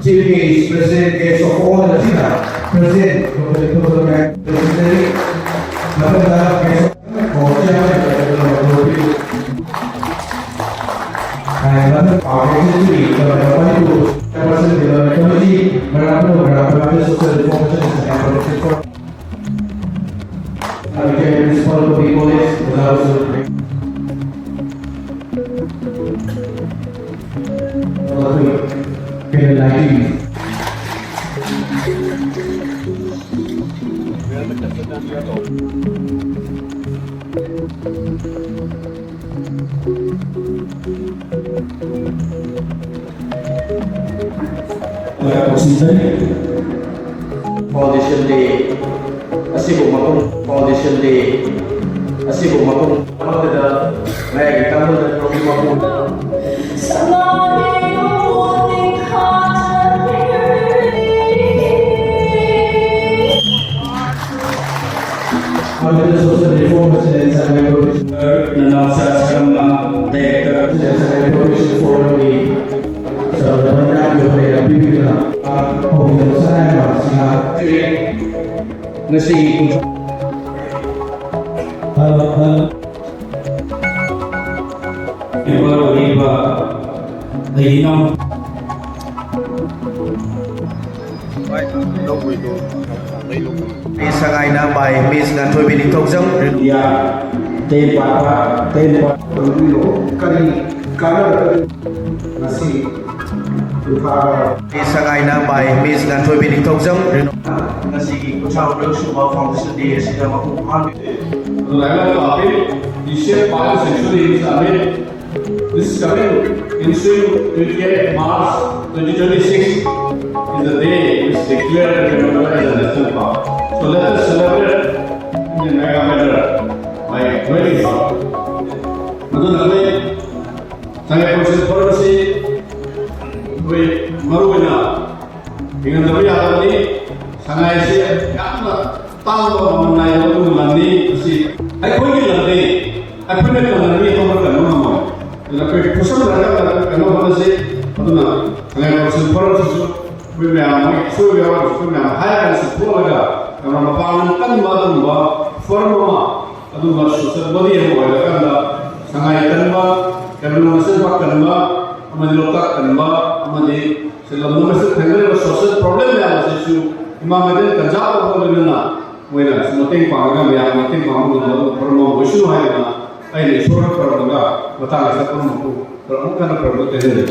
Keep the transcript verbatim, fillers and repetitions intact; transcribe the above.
Chief Guest, President, Guest of Honor ꯑꯁꯤꯅ President, Doctor ꯏꯊꯣꯏꯕ ꯃꯌꯥꯝ President, ꯃꯊꯪꯗ Guest of Honor, Chairman, ꯃꯊꯪ Our Executive, Governor of Manipur, Chairperson, Development Committee, Manipur, Manipur Social Reform Commission, Municipal Public College, ꯑꯣꯖꯥ ꯑꯣꯏꯁꯨ꯫ Foundation Day ꯑꯁꯤꯕꯨ ꯃꯄꯨꯡ Foundation Day ꯑꯁꯤꯕꯨ ꯃꯄꯨꯡ ꯑꯃꯠꯇꯗ ꯃꯌꯥꯏꯒꯤ ꯇꯥꯡꯕꯗ ꯃꯄꯨꯡ Social Reform President, Sangay Professor, Nanao Sarama, Director, Sangay Professor Forum, ꯆꯥꯎꯔꯕ ꯅꯥꯠꯀꯤ ꯑꯣꯏꯕ ꯄꯤꯕꯤꯗꯨꯅ ꯍꯧꯈꯤꯕ ꯁꯉꯥꯏ ꯃꯥꯔꯆꯁꯤꯅ ꯉꯁꯤꯒꯤ ꯀꯨꯟꯊ꯭ꯔꯥ ꯍꯜꯂꯣ, ꯍꯜꯂꯣ꯫ ꯏꯕ ꯑꯣꯏꯔꯤꯕ ꯑꯩꯒꯤ ꯏꯅꯥꯎ ꯁꯉꯥꯏꯅ by Miss Nganthoibi Ningthoujam. India ꯇꯦꯟ ꯄꯥꯠꯄ, ꯇꯦꯟ ꯄꯥꯠ ꯇꯧꯕꯤꯌꯣ꯫ ꯀꯔꯤ ꯀꯥꯟꯅꯔꯛꯀꯅꯤ? ꯉꯁꯤ ꯀꯨꯟꯊ꯭ꯔꯥ ꯁꯉꯥꯏꯅ by Miss ꯉꯥꯟꯊꯣꯏꯕꯤ ꯅꯤꯡꯊꯧꯖꯝ꯫ ꯉꯁꯤꯒꯤ ꯀꯨꯟꯊ꯭ꯔꯥ ꯍꯨꯝꯗꯣꯏ ꯁꯨꯕ Foundation Day ꯑꯁꯤꯗ ꯃꯄꯨꯡ ꯐꯥꯍꯟꯕꯤꯔꯦ꯫ ꯑꯗꯨꯅ ꯑꯩꯅ ꯇꯥꯛꯄꯤ, ꯏꯁꯦ ꯄꯥꯏꯕꯁꯤꯡꯁꯨ ꯂꯩꯔꯤ ꯆꯥꯃꯤ꯫ This coming ensuing twenty-eighth March twenty twenty-six is the day which declared Rimotla as a national park. So let us celebrate in a mega manner by joining her. ꯃꯗꯨꯅ ꯑꯩꯈꯣꯏ ꯁꯉꯥꯏ Conservation Forum ꯑꯁꯤ ꯑꯩꯈꯣꯏ ꯃꯔꯨꯑꯣꯏꯅ ꯌꯦꯡꯍꯟꯗꯕ ꯌꯥꯗꯕꯅꯤ꯫ ꯁꯉꯥꯏꯁꯤ ꯌꯥꯝꯅ ꯇꯥꯡꯕ ꯃꯃꯜ ꯅꯥꯏꯗꯕ ꯑꯗꯨꯒꯨꯝꯕ ꯂꯝꯅꯤ꯫ ꯃꯁꯤ ꯑꯩꯈꯣꯏꯒꯤ ꯂꯝꯅꯤ, ꯑꯩꯈꯣꯏꯅ ꯀꯟꯗꯅ ꯃꯤ ꯑꯇꯣꯞꯄ ꯀꯟꯕ ꯉꯝꯃꯣꯏ꯫ ꯑꯗꯨꯅ ꯑꯩꯈꯣꯏ ꯈꯨꯠꯁꯝꯅꯔꯒ ꯀꯟꯅꯕ ꯍꯣꯠꯅꯁꯤ꯫ ꯑꯗꯨꯅ ꯁꯉꯥꯏ ꯀꯥꯎꯟꯁꯤꯜ ꯐꯣꯔꯝꯁꯤꯁꯨ ꯑꯩꯈꯣꯏ ꯃꯌꯥꯝ, ꯃꯣꯏ ꯑꯁꯣꯏꯕ ꯌꯥꯎꯔꯒꯁꯨ ꯑꯩꯈꯣꯏ ꯃꯌꯥꯝ ꯍꯥꯏꯔꯒ ꯁꯤꯊꯣꯛꯑꯒ ꯌꯥꯝꯅ ꯃꯄꯥꯡꯒꯜ ꯀꯟꯕ ꯑꯗꯨꯒꯨꯝꯕ ꯐꯣꯔꯝ ꯑꯃ, ꯑꯗꯨꯒꯨꯝꯕ ꯁꯣꯁꯦꯜ ꯕꯣꯗꯤ ꯑꯃ ꯑꯣꯏꯔꯀꯥꯟꯗ ꯁꯉꯥꯏ ꯀꯟꯕ, ꯀꯩꯕꯨꯜ ꯂꯝꯖꯥꯎ ꯅꯦꯁꯅꯦꯜ ꯄꯥꯔꯛ ꯀꯟꯕ, ꯑꯃꯗꯤ ꯂꯣꯛꯇꯥꯛ ꯀꯟꯕ, ꯑꯃꯗꯤ ꯁꯤ ꯂꯝꯗꯝ ꯑꯁꯤꯗ ꯊꯦꯡꯅꯔꯤꯕ ꯁꯣꯁꯦꯜ ꯄ꯭ꯔꯣꯕ꯭ꯂꯦꯝ ꯃꯌꯥꯝ ꯑꯁꯤꯁꯨ ꯏꯃꯥ ꯀꯩꯊꯦꯜ ꯀꯟꯖꯥꯕ ꯑꯃꯒ ꯂꯣꯏꯅꯅ ꯃꯣꯏꯅ ꯃꯇꯦꯡ ꯄꯥꯡꯉꯒ ꯃꯌꯥꯝ ꯃꯇꯦꯡ ꯄꯥꯡꯕ ꯉꯝꯕ ꯑꯗꯨꯒꯨꯝꯕ ꯐꯣꯔꯝ ꯑꯃ ꯑꯣꯏꯁꯅꯨ ꯍꯥꯏꯗꯅ ꯑꯩꯅ ꯏꯁꯣꯔ ꯈꯣꯏꯔꯝꯃꯒ ꯃꯇꯥꯡ ꯑꯁꯤꯗ ꯐꯣꯔꯝ ꯑꯗꯨ ꯑꯃꯨꯛ ꯍꯟꯅ ꯈꯣꯏꯔꯝꯕ ꯇꯦꯟꯖꯔꯤ꯫